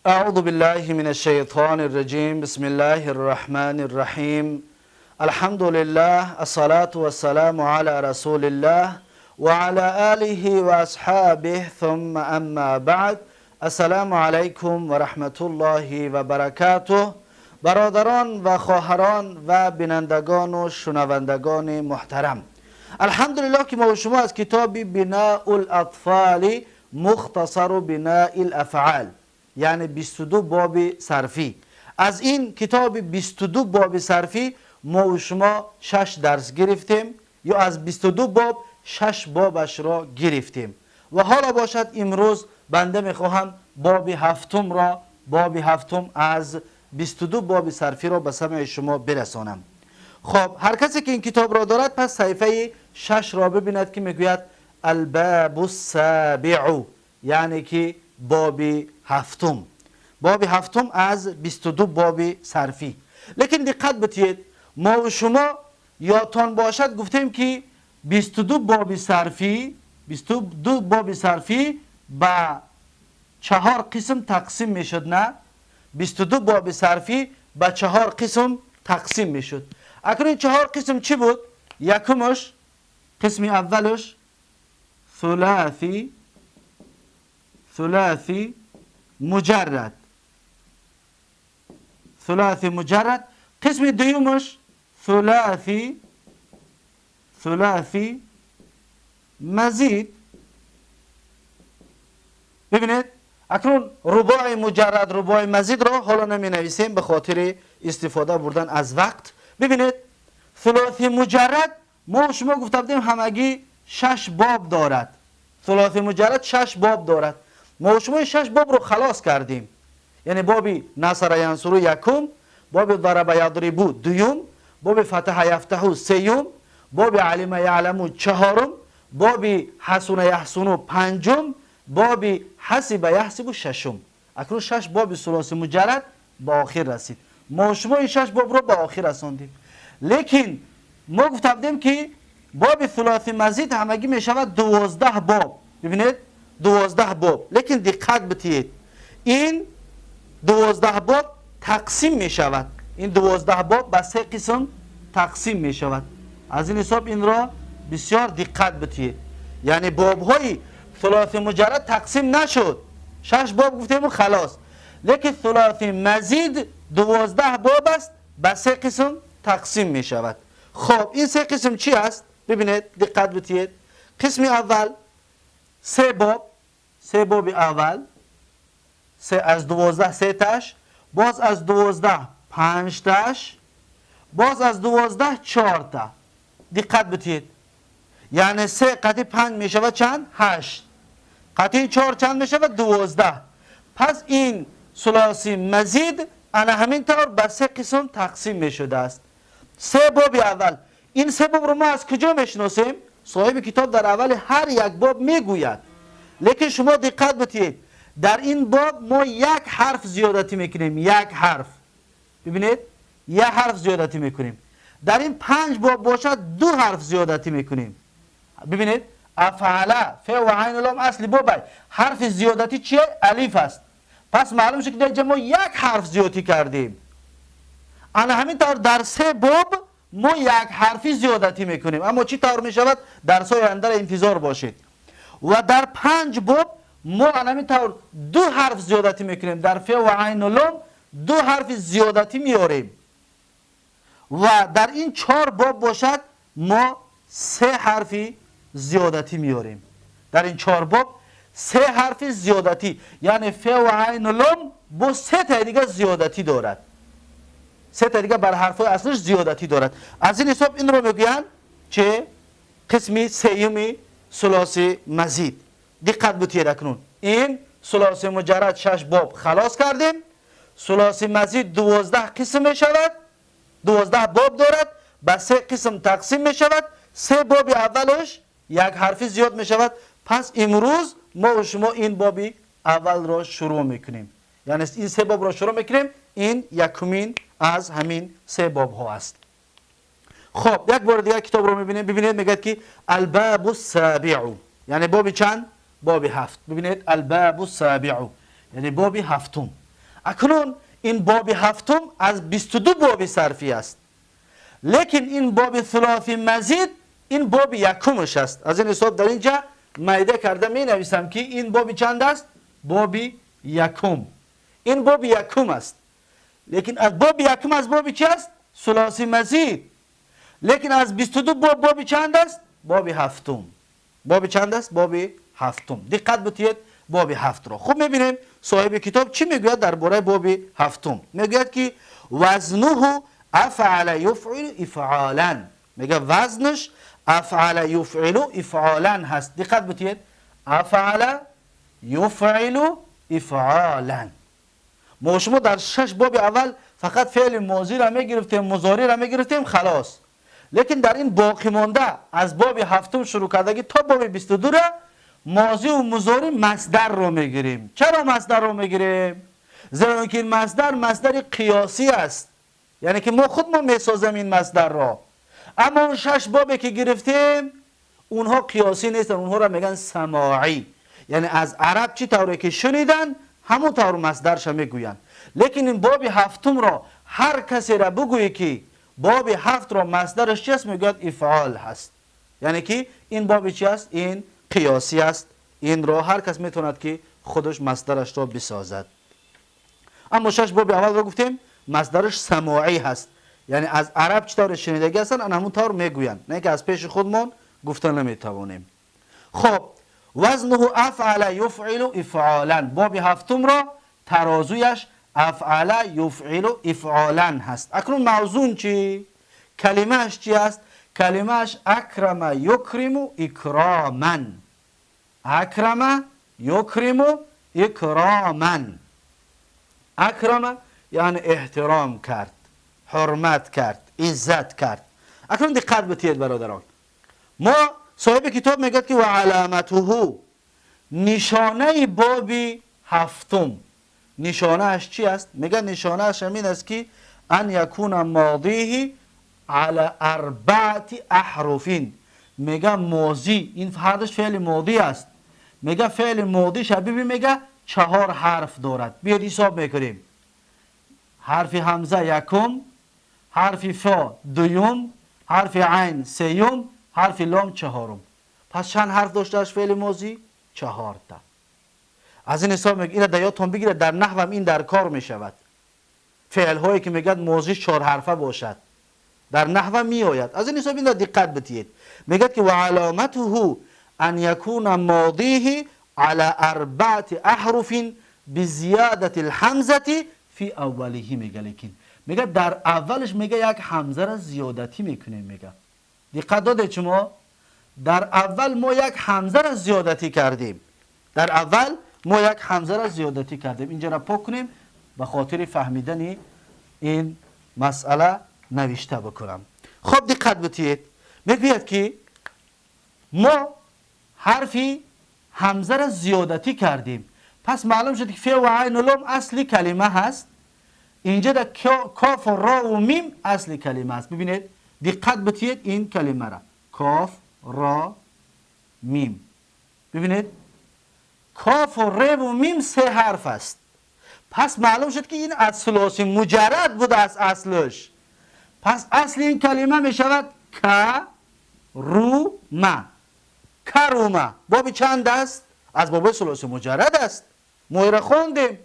أعوذ بالله من الشيطان الرجيم. بسم الله الرحمن الرحيم. الحمد لله، الصلاة والسلام على رسول الله وعلى آله وأصحابه، ثم أما بعد. السلام علیکم و رحمت الله و برکاته. برادران و خواهران و بینندگان و شنوندگان محترم، الحمدلله که ما و شما از کتاب بناء الاطفال مختصر بناء الافعال، یعنی 22 باب صرفی، از این کتاب 22 باب صرفی ما و شما 6 درس گرفتیم، یا از 22 باب 6 بابش را گرفتیم و حالا باشد امروز بنده میخواهم باب هفتم را، باب هفتم از 22 باب صرفی را به سمع شما برسانم. خب، هر کسی که این کتاب را دارد پس صحیفه 6 را ببیند که میگوید الباب السابع، یعنی که باب هفتم، باب هفتم از 22 باب صرفی. لیکن دقت بتید، ما و شما یادتان باشد گفتیم که 22 باب صرفی، 22 باب صرفی به 4 قسم تقسیم میشد. نه، 22 باب صرفی به 4 قسم تقسیم میشد. اکنون 4 قسم چی بود؟ یکمش، قسم اولش ثلاثی، ثلاثی مجرد، ثلاثی مجرد. قسم دومش ثلاثی، ثلاثی مزید. ببینید اکنون رباعی مجرد، رباعی مزید را حالا نمی نویسیم به خاطر استفاده بردن از وقت. ببینید ثلاثی مجرد ما شما گفته بودیم همگی 6 باب دارد. ثلاثی مجرد 6 باب دارد. ما شما 6 باب رو خلاص کردیم، یعنی باب نصر ینصر یکم، باب ضرب یضرب دوم، باب فتح یفتح سیوم، باب علم یعلم چهارم، باب حسن یحسن پنجم، باب حسب یحسب ششم. اکنون 6 باب ثلاثی مجرد به آخر رسید. ما شما این 6 باب رو به آخر رساندیم. لیکن ما گفته بودیم که باب ثلاثی مزید همگی می شود 12 باب. ببینید 12 باب. لیکن دقت بتید این 12 باب تقسیم می شود. این 12 باب به 3 قسم تقسیم می شود. از این حساب این را بسیار دقت بتید. یعنی باب های ثلاثی مجرد تقسیم نشد، 6 باب گفتیم و خلاص. لیکن ثلاثی مزید 12 باب است، به 3 قسم تقسیم می شود. خب این 3 قسم چی است؟ ببینید دقت بتید. قسم اول 3 باب، 3 باب اول، 3 از 12 3 تاش، باز از 12 5 تاش، باز از 12 4 تا. دقت بتید، یعنی 3 قطعی 5 می شود چند؟ 8. قطعی 4 چند می شود؟ 12. پس این ثلاثی مزید انا همین طور به 3 قسم تقسیم می شده است. 3 باب اول، این 3 باب رو ما از کجا میشناسیم؟ صاحب کتاب در اول هر یک باب میگوید. لیکن شما دقت بتید در این باب ما یک حرف زیادتی میکنیم، یک حرف. ببینید یک حرف زیادتی میکنیم. در این 5 باب باشد 2 حرف زیادتی میکنیم. ببینید افعل، ف و عین و لام اصل باب، حرف زیادتی چیه؟ الف است. پس معلوم شد که در اینجا ما یک حرف زیادتی کردیم. انا همین طور در 3 باب ما یک حرفی زیادتی میکنیم. اما چی طور میشود؟ در سای آینده انتظار باشید. و در 5 باب ما همین طور 2 حرف زیادتی میکنیم. در ف و عین و لام 2 حرف زیادتی میاریم. و در این 4 باب باشد ما 3 حرفی زیادتی میاریم. در این 4 باب 3 حرف زیادتی، یعنی ف و عین و لام با 3 تا دیگه زیادتی دارد، 3 تا دیگه بر حرفای اصلش زیادتی دارد. از این حساب این رو میگویند چه؟ قسم سیوم ثلاثی مزید. دقت بتید اکنون این ثلاثی مجرد 6 باب خلاص کردیم. ثلاثی مزید 12 قسم می شود، 12 باب دارد، به 3 قسم تقسیم می شود. 3 باب اولش یک حرفی زیاد می شود. پس امروز ما و شما این باب اول را شروع میکنیم، یعنی این 3 باب را شروع میکنیم. این یکمین از همین 3 باب ها است. خب یک بار دیگه کتاب رو میبینیم. ببینید میگه که الباب السابع، یعنی باب چند؟ باب 7. ببینید الباب السابع یعنی باب هفتم. Акнун ин боби ҳафтум аз 22 боби сарфӣ аст, лекин ин боби ثلاثی мазид ин боби якумаш аст. Аз ин ҳисоб дар инҷа майда карда менависам, ки ин боби чанд аст? Боби якум. Ин боби якум аст, лекин аз боби якум аз боби чи аст? ثلاثی мазид. Лекин аз 22 боб боби чанд аст? Боби ҳафтум. Боби чанд аст? Боби ҳафтум. Диққат бутиед боби ҳафтро. Хуб, мебинем, соҳиби китоб чӣ мегӯяд дар бораи боби ҳафтум. Мегӯяд, ки вазнуҳу афъала юфъилу ифъолан. Мега, вазнаш афъала юфъилу ифъолан ҳаст. Диққат бутиед: афъала юфъилу ифъолан. Мо шумо дар шаш боби аввал фақат феъли мозиро мегирифтем, музориро мегирифтем, халос. Лекин дар ин боқӣ монда аз боби ҳафтум шурӯъ кардагӣ то боби 22-ра мозиву музори масдарро мегирем. Чаро масдарро мегирем? Зеро ки ин масдар масдари қиёсӣ аст, яъне ки мо худ мо месозем ин масдарро. Аммо он шаш бобе ки гирифтем, онҳо қиёсӣ нестанд, онҳоро мегӯянд самоӣ, яъне аз араб чӣ тавре ки шуниданд, ҳамон тавр масдарша мегӯянд. Лекин ин боби ҳафтумро ҳар касеро бигӯӣ, ки боби ҳафтро масдараш чи аст, мегӯяд, ифъол ҳаст. Яъне ки ин боби чи аст? Ин қиёсӣ аст. Инро ҳар кас метавонад, ки худаш масдарашро бисозад. Аммо шаш боби аввалро гуфтем, масдараш самоӣ ҳаст, яъне аз араб чӣ тавре шунидагӣ ҳастанд, ан ҳамон тавр мегӯянд, не ки аз пеши худмон гуфта наметавонем. Хоб, вазнуҳу афъала юфъилу ифъолан. Боби ҳафтумро тарозуяш афъала юфъилу ифъолан ҳаст. Акнун мавзун чӣ? Калимааш чи аст? Калимааш акрама юкриму икроман. Акрама юкриму икроман. Акрама яъне эҳтиром кард, ҳурмат кард, иззат кард. Акнун диққат битиед, бародарон. Мо соҳиби китоб мегӯяд, ки ва аломатуҳу, нишонаи боби ҳафтум, нишонааш чи аст? Мегӯяд, нишонааш ҳамин аст, ки ан якуна модиҳи ала арбаати аҳруфин. Мега, мозӣ, ин ҳардаш феъли модӣ аст. Мега, феъли модӣ шабиби, мега, чаҳор ҳарф дорад. Биёед, ҳисоб мекунем: ҳарфи ҳамза якум, ҳарфи фо дуюм, ҳарфи айн сеюм, ҳарфи лом чаҳорум. Пас чанд ҳарф доштааст феъли мозӣ? Чаҳорта. Аз ин ҳисоб ина дар ёдтон бигиред, дар наҳвам ин дар кор мешавад. Феълҳое ки мегӯяд, мозӣ чорҳарфа бошад, дар наҳва меояд. Аз ин ҳисоб инро диққат битиед. Мегӯяд, ки ва аломатуҳу ан якуна модиҳи ала арбаати аҳруфин бизиядати лҳамзати фи аввалиҳи. Мега, лекин мега, дар аввалаш, мега, як ҳамзаро зиёдатӣ мекунем. Мега, диққат додед шумо? Дар аввал мо як ҳамзаро зиёдатӣ кардем. Дар аввал мо як ҳамзаро зиёдатӣ кардем. Инҷаро пок кунем, ба хотири фаҳмидани ин масъала навишта бикунам. Хоб, диққат битиед. Мегӯяд, ки мо ҳарфи ҳамзаро зиёдатӣ кардем. Пас маълум шуд, ки фе ва айну лом асли калима ҳаст. Инҷа да кофу рову мим асли калима аст. Бибинед, диққат битиед ин калимара: коф, ро, мим. Бибинед, кофу реву мим се ҳарф аст. Пас маълум шуд, ки ин аз сулоси муҷаррад будааст аслаш. Пас асли ин калима мешавад ка ру ма, карума. Боби чанд аст? Аз боби сулоси муҷаррад аст. Мо иро хондем.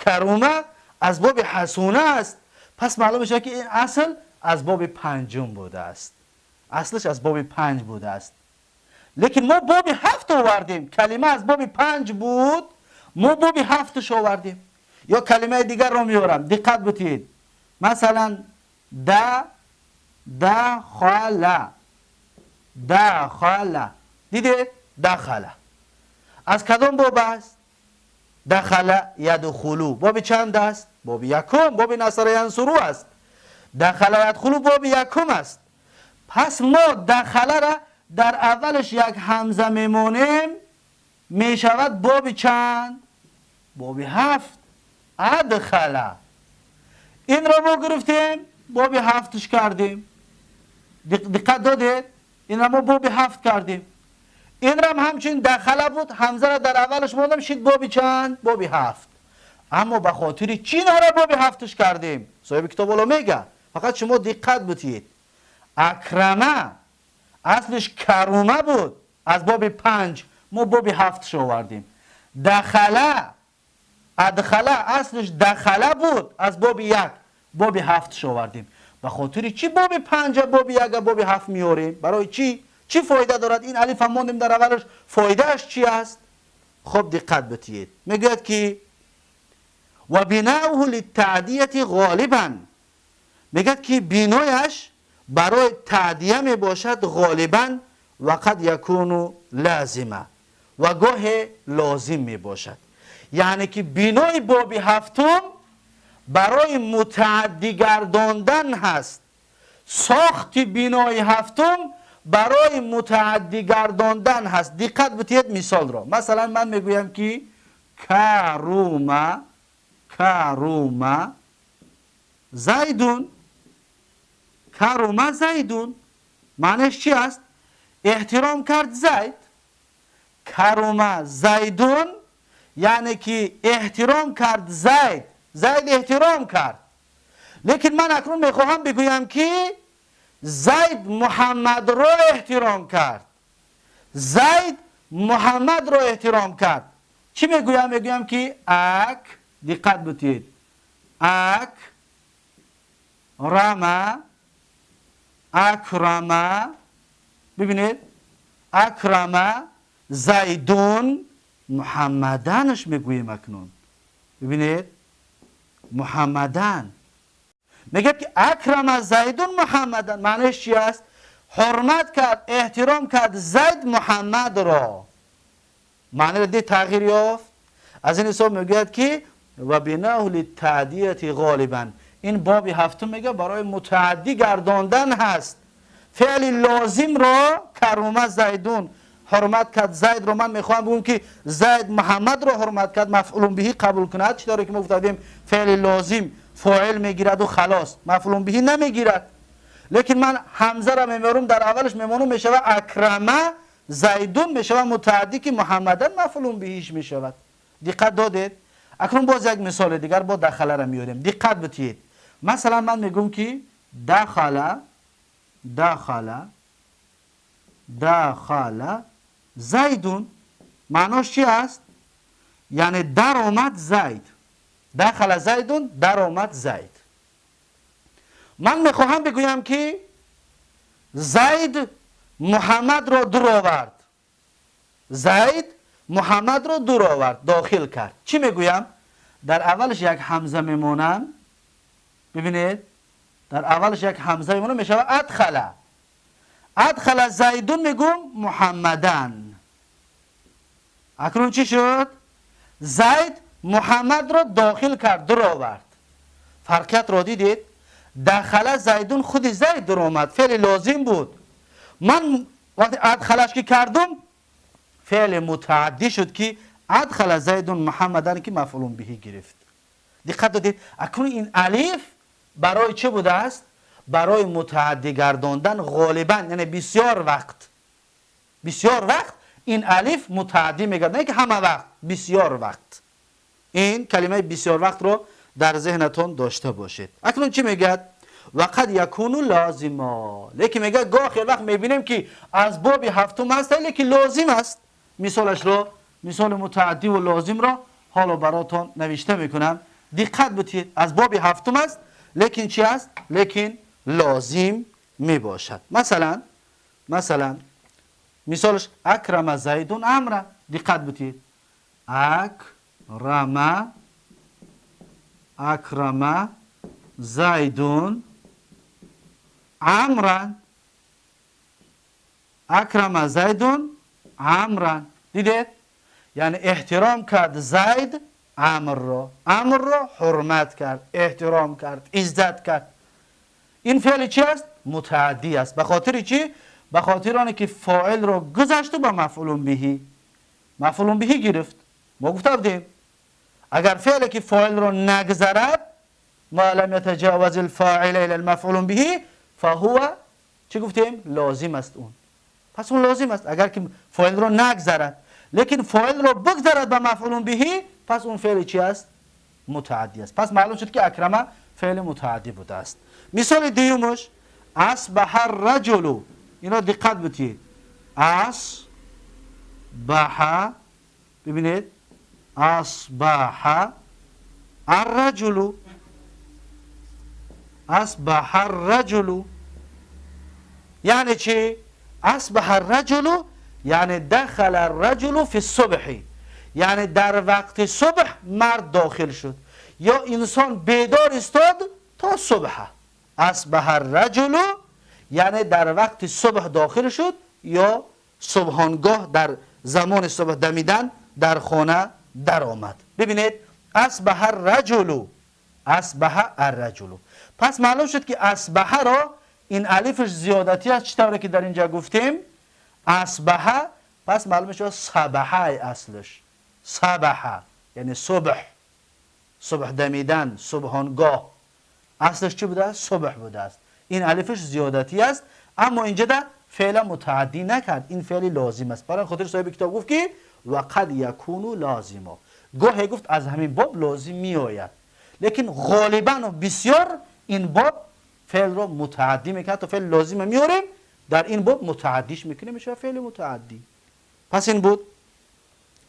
Карума аз боби ҳасуна аст. Пас маълум мешавад, ки ин асл аз боби панҷум будааст. Аслаш аз боби панҷ будааст, лекин мо боби ҳафт овардем. Калима аз боби панҷ буд, мо боби ҳафташ овардем. Ё калимаи дигарро меорам, диққат бутиед. Масалан, да дахала, дахала. Дидед, дахала аз кадом боб аст? Дахала ядхулу боби чанд аст? Боби якум, боби насара янсуру аст. Дахала ядхулу боби якум аст. Пас мо дахалара дар аввалаш як ҳамза мемонем, мешавад боби чанд? Боби ҳафт, адхала. Инро мо гирифтем, боби ҳафтш кардем. Диққат додед? Инро мо боби ҳафт кардем. Инрам ҳамчунин дахала буд, ҳамзаро дар аввалаш мондам, шид боби чанд? Боби ҳафт. اما به خاطر چی اینها را باب هفتش کردیم؟ صاحب کتاب حالا میگه، فقط شما دقت بتید. اکرمه اصلش کرومه بود، از باب 5 ما باب 7 آوردیم. دخله ادخله اصلش دخله بود، از باب 1 باب 7 آوردیم. به خاطر چی باب 5 باب 1 باب 7 میاریم؟ برای چی؟ چی فایده دارد؟ این الف هم ماندیم در اولش، فایدهش چی است؟ خب دقت بتید. میگوید که و بناؤه للتعدیه غالبا، میگه که بنایش برای تعدیه می باشد غالبا، و قد یکون لازمه، و گاه لازم می باشد. یعنی که بنای باب هفتم برای متعدی گرداندن هست. ساخت بنای هفتم برای متعدی گرداندن هست. دقت بتید مثال را. مثلا من میگویم که کرومه کرومه زیدون، کرومه زیدون، معنیش چی است؟ احترام کرد زید. کرومه زیدون یعنی که احترام کرد زید، زید احترام کرد. لیکن من اکنون میخواهم بگویم که زید محمد را احترام کرد. زید محمد را احترام کرد. چی میگویم؟ میگویم که اک، دقت بتید، اک رمه، اکرمه، ببینید اکرمه زیدون محمدنش میگوییم اکنون. ببینید محمدن، میگه که اکرم زیدون محمدن، معنیش چی است؟ حرمت کرد، احترام کرد زید محمد را. معنی را دی تغییر یافت. از این حساب میگوید که و بناه للتعدیه غالبا، این باب هفتم میگه برای متعدی گرداندن هست. فعل لازم را کرومه زیدون حرمت کرد زید رو، من میخوام بگم که زید محمد رو حرمت کرد، مفعول بهی قبول کند. چطوری که ما گفتیم فعل لازم فاعل میگیرد و خلاص، مفعول بهی نمیگیرد. لیکن من همزه را میمیرم در اولش میمونم، میشود اکرمه زیدون، میشود متعدی که محمدن مفعول بهیش میشود. دقت دادید؟ اکنون باز یک مثال دیگر با دخله را میاریم. دقت بتید. مثلا من میگم که دخله دخله دخله زیدون، معناش چی است؟ یعنی در آمد زید. دخل زیدون، در آمد زید. من میخواهم بگویم که زید محمد را دور آورد. زید محمد را دور آورد، داخل کرد. چی میگویم؟ در اولش یک همزه میمونم. ببینید در اولش یک همزه میمونم، میشود ادخله. ادخل زیدون میگم محمدن. اکنون چی شد؟ زید محمد را داخل کرد، در آورد. فرقیت را دیدید؟ دخل زیدون، خود زید در آمد، فعل لازم بود. من وقتی ادخلش که کردم فعل متعدی شد که ادخل زیدون محمدن که مفعول بهی گرفت. دقت دادید؟ اکنون این الف برای چه بوده است؟ برای متعدی گرداندن غالبا، یعنی بسیار وقت، بسیار وقت این الف متعدی میگرد، نه که همه وقت، بسیار وقت. این کلمه بسیار وقت رو در ذهنتون داشته باشید. اکنون چی میگه؟ وقد یکون لازما، لیکن میگه گاهی وقت میبینیم که از باب هفتم هست لیکن لازم است. مثالش رو، مثال متعدی و لازم را حالا براتون نوشته میکنم. دقت بتید، از باب هفتم است لیکن چی است؟ لیکن لازم می باشد. مثلا مثالش اکرم زیدون عمرو. دقت بتید، اکرم زیدون عمرا، اکرم زیدون عمرا. دیدید؟ یعنی احترام کرد زید عمر را، عمر را حرمت کرد، احترام کرد، عزت کرد. این فعل چی است؟ متعدی است. به خاطر چی؟ به خاطر آنکه که فاعل را گذشت و به مفعول بهی، مفعول بهی گرفت. ما گفته بودیم اگر فعل که فاعل را نگذرد، ما لم یتجاوز الفاعل الى المفعول به فهو، چی گفتیم؟ لازم است اون. پس اون لازم است اگر که فاعل را نگذرد. لیکن فاعل را بگذرد به مفعول بهی، پس اون فعل چی است؟ متعدی است. پس معلوم شد که اکرمه فعل متعدی بوده است. مثال دیومش اصبح الرجل، اینا دقت بدید. اصبح، ببینید اصبح الرجل، اصبح الرجل یعنی چی؟ اصبح الرجل یعنی دخل الرجل فی الصبح، یعنی در وقت صبح مرد داخل شد یا انسان بیدار استاد تا صبح. اصبح الرجل یعنی در وقت صبح داخل شد یا صبحانگاه در زمان صبح دمیدن در خانه در آمد. ببینید اصبح الرجل، اصبح الرجل. پس معلوم شد که اصبح را این الفش زیادتی است، چطوری که در اینجا گفتیم اصبح، پس معلوم شد صبحه اصلش، صبح یعنی صبح، صبح دمیدن، صبحانگاه، اصلش چی بوده است؟ صبح بوده است. این الفش زیادتی است، اما اینجا ده فعل متعدی نکرد، این فعل لازم است. برای خاطر صاحب کتاب گفت که وقد یکون لازما، گاهی گفت از همین باب لازم می آید، لیکن غالبا و بسیار این باب فعل رو متعدی میکنه. تا فعل لازم میاریم در این باب متعدیش میکنه، میشه فعل متعدی. پس این بود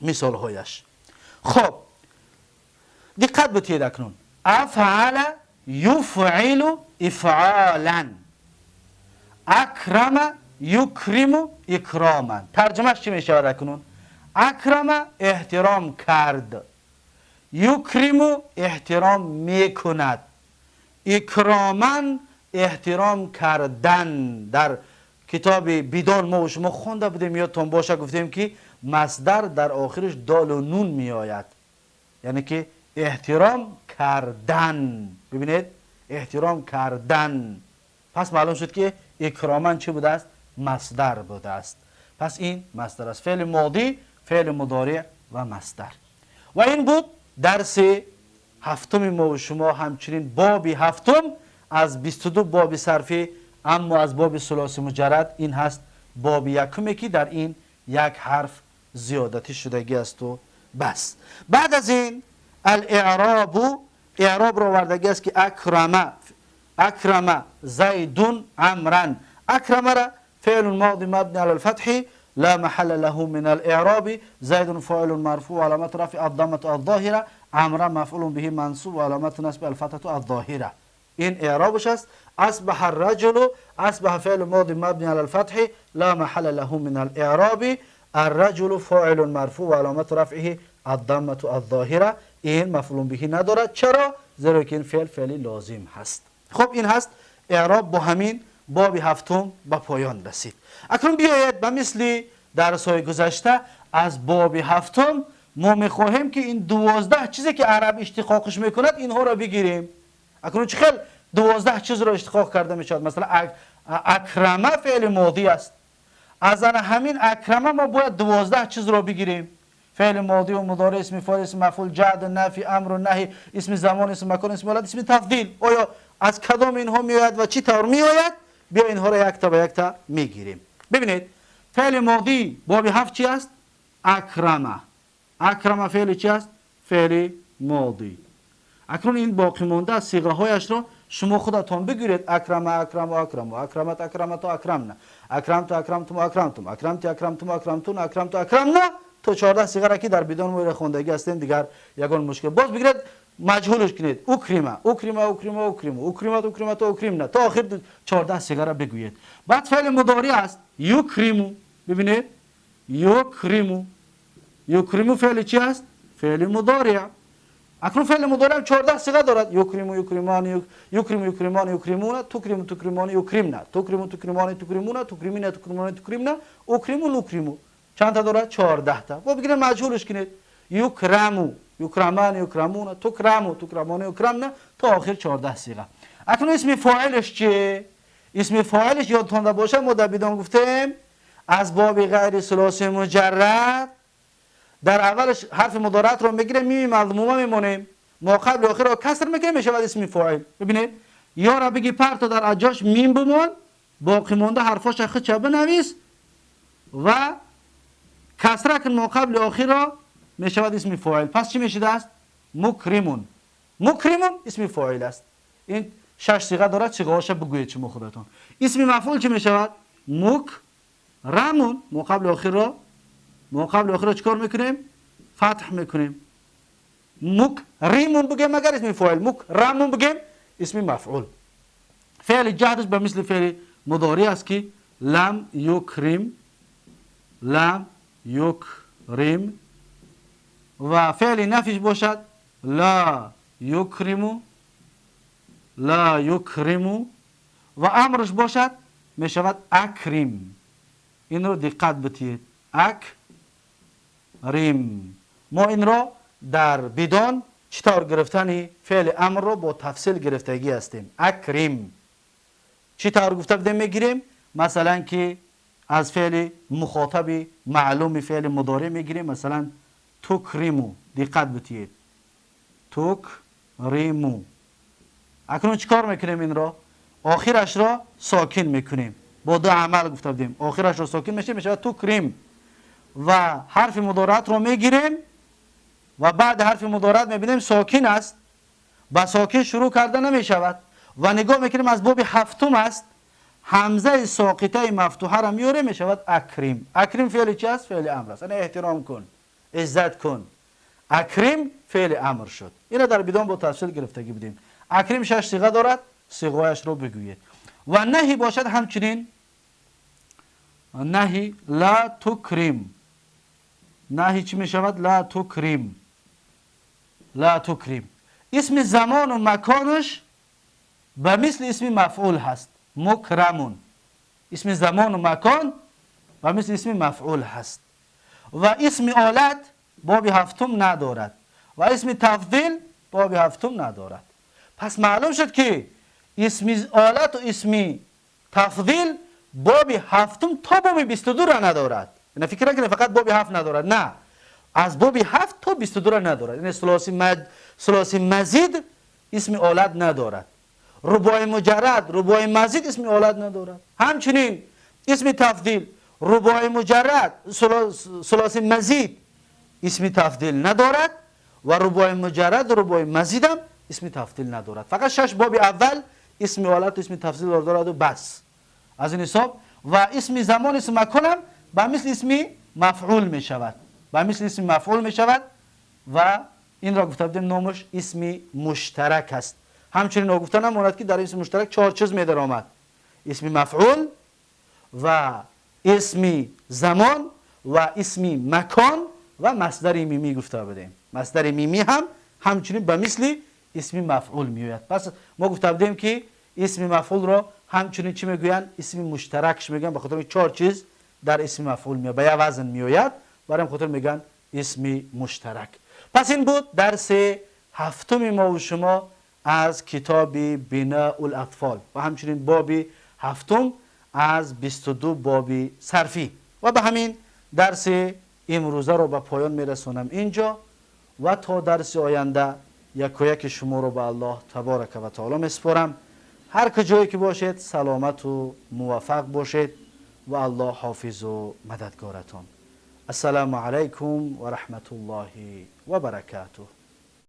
مثال هایش. خب دقت بتید اکنون افعل یفعل افعالا، اکرم یکرم اکراما. ترجمهش چی میشود اکنون؟ اکرم احترام کرد، یکرم احترام میکند، اکراما احترام کردن. در کتاب بیدان ما و شما خوانده بودیم، یادتان باشه گفتیم که مصدر در آخرش دال و نون می آید، یعنی که احترام کردن. ببینید احترام کردن، پس معلوم شد که اکراما چی بوده است؟ مصدر بوده است. پس این مصدر است، فعل ماضی، فعل مضارع و مصدر. و این بود درس هفتم ما و شما، همچنین باب هفتم از 22 باب صرفی، اما از باب ثلاثی مجرد این هست باب یکمی که در این یک حرف زیادتی شدگی است و بس. بعد از این الاعراب، اعراب را آوردگی است که اکرم، اکرم زیدون عمرا. اکرم را فعل ماضی مبنی علی الفتح لا محل له من الاعراب، زید فاعل مرفوع علامت رفع الضمه الظاهره، عمرا مفعول به منصوب علامت نصب الفتحه الظاهره. این اعرابش است. اصبح الرجل، اصبح فعل ماضی مبنی علی الفتح لا محل له من الاعراب، الرجل فاعل مرفوع علامت رفعه الضمه الظاهره. این مفعول به ندارد. چرا؟ زیرا که این فعل فعل لازم هست. خب این هست اعراب. با همین باب هفتم به پایان رسید. اکنون بیاید به مثل درس های گذشته از باب هفتم ما میخواهیم که این 12 چیزی که عرب اشتقاقش میکند اینها را بگیریم. اکنون چه خیلی 12 چیز را اشتقاق کرده میشود. مثلا اکرمه فعل ماضی است، از همین اکرمه ما باید 12 چیز را بگیریم. فعل ماضی و مضارع، اسم فاعل، اسم مفعول، جعد، نفی، امر و نهی، اسم زمان، اسم مکان، اسم حالت، اسم تفضیل. آیا از کدام اینها میآید و چی طور میآید؟ بیا اینها را یک تا به یک تا میگیریم. ببینید فعل ماضی باب هفت چی است؟ اکرمه. اکرمه فعل چی است؟ فعل ماضی. اکنون این باقی مانده از صیغه هایش را شما خودتان بگیرید. اکرم، اکرم، اکرم، اکرمت، اکرمت، اکرمنا، اکرمت، اکرمتم، اکرمتم، اکرمت، اکرمتم، اکرمتون، اکرمت، اکرمنا، تا 14 صیغه را که در بدون ما خواندگی هستیم دیگر یگان مشکل. باز بگیرید مجهولش کنید، اکرمه، اکرمه، اکرمه، اکرمه، اکرمت، اکرمت، اکرمنا، تا آخر 14 صیغه را بگویید. بعد فعل مضارع است یکرمو. ببینید یکرمو، یکرمو فعل چی است؟ فعل مضارع. اکنون فعل مضارع 14 صیغه دارد. یکرمو، یکرمان، یکرم، یکرمان، یکرمون، تکرم، تکرمان، یکرمنا، تکرم، تکرمان، تکرمون، تکرمین، تکرمان، تکرمنا، اکرمو، نکرمو. چند تا دارد؟ 14 تا. با بگیرید مجهولش کنید. یکرمو، یکرمان، یکرمون، تکرمو، تکرمان، یکرمنا، تا آخر 14 صیغه. اکنون اسم فاعلش چیه؟ اسم فاعلش یادتان باشه ما در بدان گفتیم از باب غیر ثلاثی مجرد در اولش حرف مضارعت رو میگیریم، میم مضمومه میمونیم، ما قبل آخر رو کسر میکنیم، میشود اسم فاعل. ببینید یا را بگی پرتا در اجاش میم بمون، باقی مونده حرفاش خودش بنویس و کسره کن ما قبل آخر را، میشود اسم فاعل. پس چی میشده است؟ مکرمون. مکرمون اسم فاعل است. این شش صیغه دارد، صیغه هاشو بگویید شما خودتون. اسم مفعول چی میشود؟ مکرمون. ما قبل آخر را، ما قبل آخر را چیکار میکنیم؟ فتح میکنیم. مکرمون بگیم اگر اسم فاعل، مکرمون بگیم اسم مفعول. فعل جهدش به مثل فعل مضارع است که لم یکرم، لم یکرم، و فعل نفیش باشد لا یکرمو، لا یکرمو، و امرش باشد میشود اکرم. این رو دقت بدهید، اکرم. ما این را در بدان چطور گرفتن فعل امر رو با تفصیل گرفتگی هستیم. اکرم چطور گفته بودیم میگیریم؟ مثلا که از فعل مخاطب معلوم فعل مضارع میگیریم، مثلا تکریمو. دقت بدهید، تکریمو. اکنون چیکار میکنیم؟ این را آخرش را ساکن میکنیم. با دو عمل گفته بودیم، آخرش را ساکن میشه، میشه تکریم، و حرف مضارعت رو میگیریم و بعد حرف مضارعت میبینیم ساکن است، با ساکن شروع کرده نمیشود و نگاه میکنیم از باب هفتم است، همزه ساقطه مفتوحه را میاره، میشود اکریم. اکریم فعل چی است؟ فعل امر است، یعنی احترام کن، عزت کن. اکریم فعل امر شد. اینو در بدان با تفصیل گرفتگی بودیم. اکریم شش صیغه دارد، صیغه‌اش رو بگویید. و نهی باشد همچنین، نهی لا تکریم. نهی چی میشود؟ لا تکریم، لا تکریم. اسم زمان و مکانش به مثل اسم مفعول هست، مکرمون. اسم زمان و مکان به مثل اسم مفعول هست. و اسم آلت باب هفتم ندارد و اسم تفضیل باب هفتم ندارد. پس معلوم شد که اسم آلت و اسم تفضیل باب هفتم تا باب 22 را ندارد. نه فکر نکنید فقط باب 7 ندارد، نه، از باب 7 تا 22 را ندارد. یعنی ثلاثی مزید اسم آلت ندارد، رباعی مجرد، رباعی مزید اسم آلت ندارد. همچنین اسم تفضیل، رباعی مجرد، ثلاثی مزید اسم تفضیل ندارد و رباعی مجرد و رباعی مزید هم اسم تفضیل ندارد. فقط شش باب اول اسم آلت و اسم تفضیل دارد و بس. از این حساب و اسم زمان، اسم مکان هم به مثل اسم مفعول می شود، به مثل اسم مفعول می شود و این را گفته بودیم نامش اسم مشترک است. همچنین گفته نماند که در اسم مشترک چهار چیز می در آمد: اسم مفعول و اسم زمان و اسم مکان و مصدر میمی گفته بودیم. مصدر میمی هم همچنین به مثل اسم مفعول میآید. پس ما گفته بودیم که اسم مفعول را همچنین چی میگویند؟ اسم مشترکش میگن، به خاطر اینکه چهار چیز در اسم مفعول میآید، به یک وزن میآید، برای خاطر میگن اسم مشترک. پس این بود درس هفتم ما و شما از کتاب بناء الاطفال و همچنین باب هفتم از 22 باب صرفی. و به همین درس امروزه رو به پایان میرسونم اینجا و تا درس آینده یک و یک شما رو به الله تبارک و تعالی میسپارم. هر کجایی که باشید سلامت و موفق باشید و الله حافظ و مددگارتان. السلام علیکم و رحمت الله و برکاته.